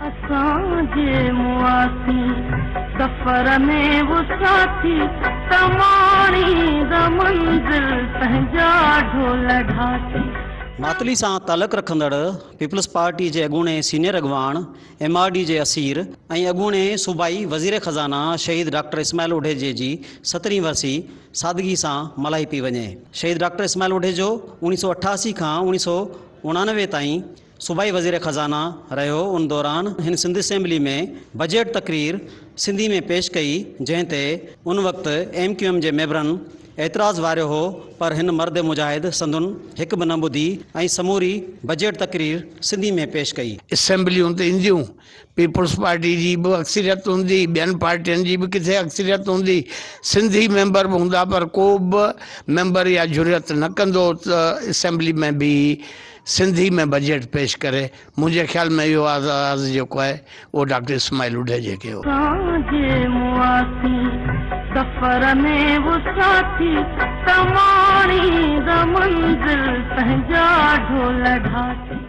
اسان جي مئاسين سفر ۾ او ساٿي ته ماڻيندا منزل پنهنجا ڍول ڍاسين. ماتلي سان تعلق رکندڙ پيپلز پارٽي جي اڳوڻي سينيئر اڳواڻ، ايم آر ڊي جي اسير ۽ اڳوڻي صوبائي وزير خزانه شهيد ڊاڪٽر اسماعيل اوڍيجي جي سترهين ورسي سادگي سان ملهائي پئي وڃي. شهيد ڊاڪٽر اسماعيل اوڍيجو اوڻيهه سؤ 88 کان 1989 تائين صوبائي وزير خزانه رهيو ان دوران هن سنڌ اسيمبلي ۾ بجيٽ تقرير سنڌي ۾ پيش ڪئي جنهن تي ان وقت ايم ڪيو ايم جي ميمبرن اعتراض واريو هو پر هن مرد مجاهد سندن هڪ به نه ٻڌي ۽ سموري بجيٽ تقرير سنڌي ۾ پيش ڪئي. اسيمبليون ته اينديون، پيپلز پارٽي جي به اڪثريت هوندي، ٻين پارٽين جي به ڪٿي اڪثريت هوندي، سنڌي ميمبر به هوندا پر ڪو به ميمبر اها جرئت نه ڪندو ته اسيمبلي ۾ بيهي سنڌي ۾ بجيٽ پيش ڪري، منهنجي خيال ۾ اهو اعزاز جيڪو آهي اهو ڊاڪٽر اسماعيل اڍيجي کي هو. اسان جي مئاسين سفر ۾ او ساٿي ته ماڻيندا منزل پنهنجا ڍول ڍاسين.